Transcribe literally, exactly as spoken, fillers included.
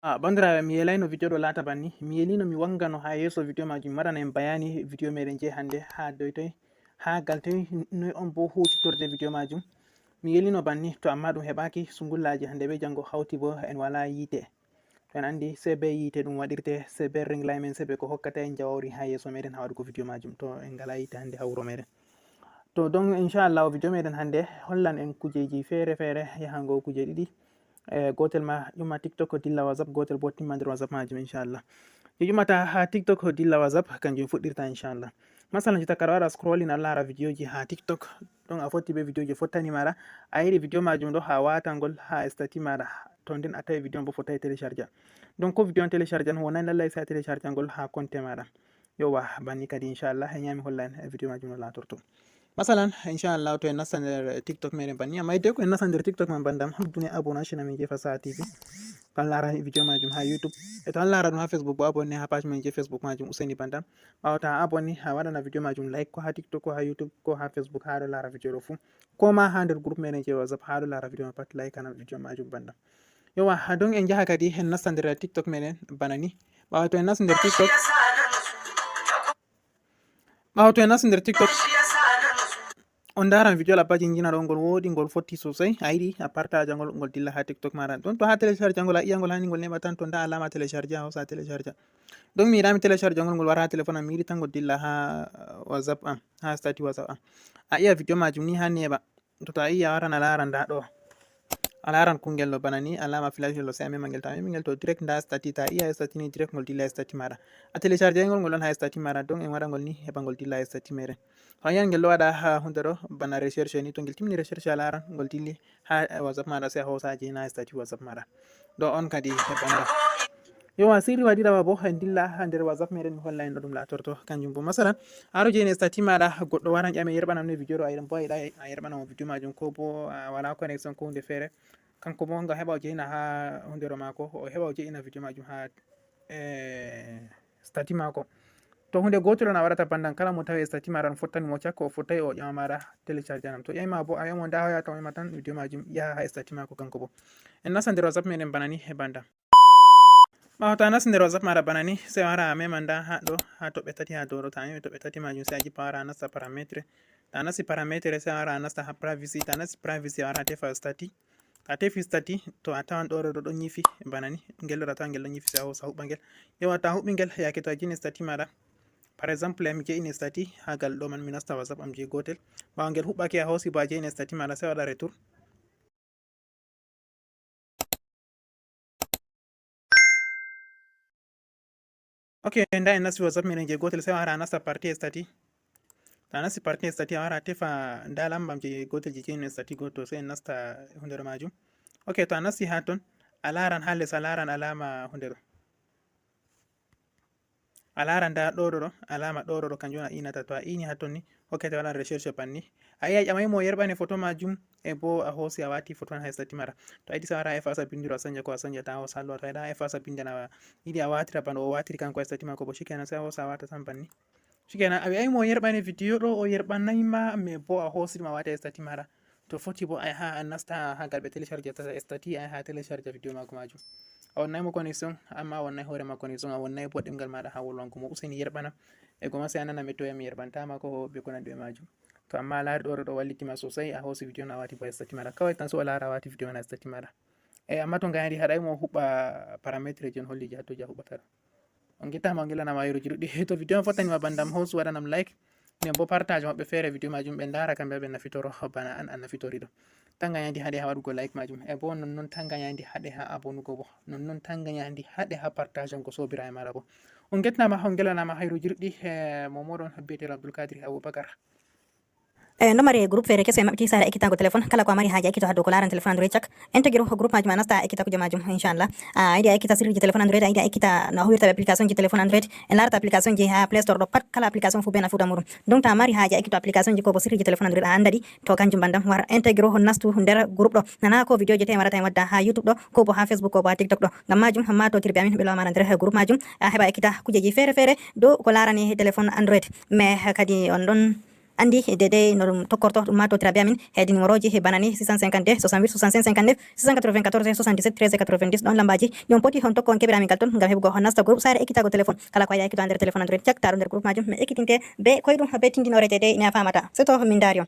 Ah, bandiraɓe, mi yelayno video ɗo laata banni. Mi yelino mi wangano ha yeeso video majum, mi waɗana en bayani video meɗen je hande, ha doy toy, ha gal toy, noy on bo huccitorte video majum. Mi yelino banni, to amma ɗum heɓaki, sungullaji hande be jango hauti bo en wala yiite. To en andi se be yiite ɗum waɗirte, se be ring light men, se be ko hokkata en jawawri ha yeeso meɗen ha waɗugo video majum. To en ngala yiite hande ha wuro meɗen. To donc, inchallahu, video meɗen hande hollan en kujeji fere fere, yahango kuje ɗiɗi. Eh, gotel ma ƴumma TikTok dilla WhatsApp, gotel bo timma nder WhatsApp majum, inchallah. Je ƴummata ha TikTok dilla WhatsApp, kanjum fuɗɗirta, inchallah. Masalan, jotta kaɗa waɗa scrolling, a lara videoji ha TikTok. Donc a fotti be videoji fottani maɗa. A yiɗi video majum ɗo ha watangol ha statut maɗa. To nden a tawi video on bo fotai télécharge. Donc ko video on télécharge an, wonai lallai sai a télécharge ngol ha compte maɗa. Yowa, banni kadi, inchallah, en yami holla en video majum no latorto. Masalan, inchallah, to en nasta nder TikTok meɗen banni, amma idde ko en nasta nder TikTok man bandam, duniya abonné channel men je Fasaha T V. Kan lara video majum ha YouTube. E to an lara ɗum ha Facebook bo, abonné ha page men je Facebook majum, Usaini Bandam. Ɓawo ta abonné, ha waɗana video majum like, ko ha TikTok, ko ha YouTube, ko ha Facebook, ha ɗo lara video ɗo fu. Ko ma ha nder groupe meɗen je WhatsApp, ha ɗo lara video ma pat, like ana video majum bandam. Yowa, ha donc en jaha kadi en nasta nder TikTok meɗen bana ni. Ɓawo to en nasta nder TikTok, ɓawo to en nasta nder TikTok, on ndaran video labbaji jina ɗo, ngol woɗi, ngol fotti sosai. A yiɗi a partaja ngol, ngol dilla ha TikTok maɗa. Ɗon to ha télécharge ngol, a iya ngol hani ngol neɓa tan, to nda alama télécharge, a hosa télécharge. Donc mi yiɗa mi télécharge ngol, ngol wara ha téléphone am, mi yiɗi tan ngol dilla ha, uh, WhatsApp am, ha statut WhatsApp am. A iya video majum ni ha neɓa. To ta iya waran a laran nda ɗo. A laran kungel ɗo bana ni, alama flash ɗo, sai a mema ngel, ta memi ngel to direct nda statut, ta iya statut ni direct ngol dilla statut maɗa. A télécharge ngol, ngol on ha statut maɗa, donc en waɗa ngol ni heɓa ngol dilla statut meɗen. To a yiyan ngel ɗo waɗa ha hunde ɗo bana recherche ni, to ngel timmi recherche a laran ngol dilli ha, eh, WhatsApp maɗa, sai a hosa je na statut WhatsApp maɗa. Ɗo on kadi heɓa nda. Yowa, sirri waɗirawa bo en dilla ha nder WhatsApp meɗen, mi holla en no ɗum latorto. Kanjum bo masalan, a ɗo jeyni statut maɗa, goɗɗo waran ƴami yerɓanam ni video ɗo, a yiɗan bo a yiɗa a yerɓanamo video majum, ko bo a wala connexion ko hunde fere. Kanko bo nga heɓa o jeyna ha hunde ɗo mako, o heɓa o jeyna video majum ha, eh, statut mako. To hunde gotel on a waɗata bandam, kala mo tawi statut maɗa on fottani mo cakko, o fottai o ƴama maɗa télécharge anam. To ƴami ma bo a wi'amo nda hoya to ƴama tan video majum yaha ha statut mako kanko bo. En nasta nder WhatsApp meɗen bana ni he bandam. Ɓawo ta nasti nder WhatsApp maɗa bana ni, sai a wara a mema nda ha ɗo, ha toɓɓe tati ha dow ɗo, ta memi toɓɓe tati majum sai a jippa a wara a nasta parametre. Ta nasti parametre sai a wara a nasta ha privacy, ta nasti privacy a wara a tefa statut. Ta tefi statut, to a tawan ɗo ɗo ɗon nyifi bana ni, ngel ɗo a tawan ngel ɗon nyifi sai a hosa huɓɓa ngel. Yowa ta huɓɓi ngel, yake to a jini statut maɗa. Par exemple, mi je'ini statut ha gal ɗo man, mi nasta WhatsApp am je gotel. Ɓawo ngel huɓɓake a hosi bo a je'ini statut maɗa sai a waɗa retour. Ok, nda en nasti WhatsApp meɗen je gotel, sai a wara a nasta partie statut. Ta nasti partie statut a wara a tefa nda lamba am je gotel je jeyno statut goto, sai en nasta hunde ɗo majum. Ok, to a nasti ha ton, a laran ha les, a laran alama hunde ɗo. A laran nda ɗo ɗo ɗo, alama ɗo ɗo ɗo, kanjum on a inata. To a ini ha ton ni, ok, te waɗan recherche banni. A iya a ƴamai mo yerɓane photo majum, e bo a hosi a wati photo on ha statut maɗa. To a yiɗi sai a wara a efasa bindiro a sanja ko a sanja ta hosa halluwa. To a yiɗa a efasa bindana wa, yiɗi a watira bana o watiri kanko ha statut mako bo shikenan sai a hosa a wata tan banni. Shikenan a wi'ai mo o yerɓane video ɗo, o yerɓanai ma, mais bo a hosiri ma a wati ha statut maɗa. To foti bo a yaha a nasta ha gal ɓe télécharge ta statut, a yaha a télécharge video mako majum. A wonnai mo connexion, amma a wonnai hoore ma connexion, a wonnai bo ɗemngal maɗa ha wolwango mo. Useni yerɓanam. E goma sai a nana mi toya mi yerɓanta ma ko be ko nandi be majum. To amma a lari ɗo ɗo ɗo walliti ma sosai, a hosi video na a wati bo ha statut maɗa. Kawai tan so a lara a wati video na ha statut maɗa. E amma to ngayandi haɗai mo huɓɓa parametre je on holli je ha to je a huɓɓata ɗo. On ngettama, on ngelanama yeruji ɗuɗɗi. To video on fottani ma bandam, hosu waɗanam like. Nden bo partage maɓɓe fere video majum ɓe ndara kamɓe ɓe nafitoro bana an a nafitori ɗo. Tanga yandi haɗe ha waɗugo like majum. E bo non non tanga yandi haɗe ha abonugo bo. Non non tanga yandi haɗe ha partage on ko sobiraɓe maɗa bo. On ngettama, on ngelanama hayruji ɗuɗɗi. E mo moɗon biyeteɗo Abdul Kadir Abubakar. E no mari groupe fere keso e maɓɓiti sara ekkitango téléphone, kala ko a mari haja ekkito ha dow ko laran téléphone Android cak. Intégro groupe majum a nasta a ekkita kuje majum, inchallah. A yiɗi a ekkita sirriji téléphone Android, a yiɗi a ekkita no a huwirta be application ji téléphone Android. En larata application ji ha Play Store ɗo pat, kala application fu be nafuda muɗum. Donc ta mari haja ekkito application ji ko bo sirriji téléphone Android a andadi, to kanjum bandam war intégro nastu nder groupe ɗo. Nana ko video je tawi warata en wadda ha YouTube ɗo, ko bo ha Facebook, ko bo ha TikTok ɗo. Ngam majum amma to tirbe amin ɓe lawamara nder groupe majum, a heɓa ekkita kujeji fere fere dow ko larani téléphone Android. Mais kadi on ɗon Anndi de dey no ɗum tokkorto, ɗum ma tottira be amin hedi numéroji he bana ni: six cent cinquante-deux soixante-huit soixante-cinq cinquante-neuf, six cent quatre-vingt-quatorze soixante-dix-sept treize quatre-vingt-dix. Ɗon lambaji ɗi on poti on tokko on keɓira min gal ton ngam heɓugo on nasta groupe Saare Ekkitago Téléphone. Kala ko a yiɗa ekkito nder téléphone Android, cak taaro nder groupe majum, mi ekkitinte be koyɗum be tindinore de dey ne a famata. Seto min ndaari on.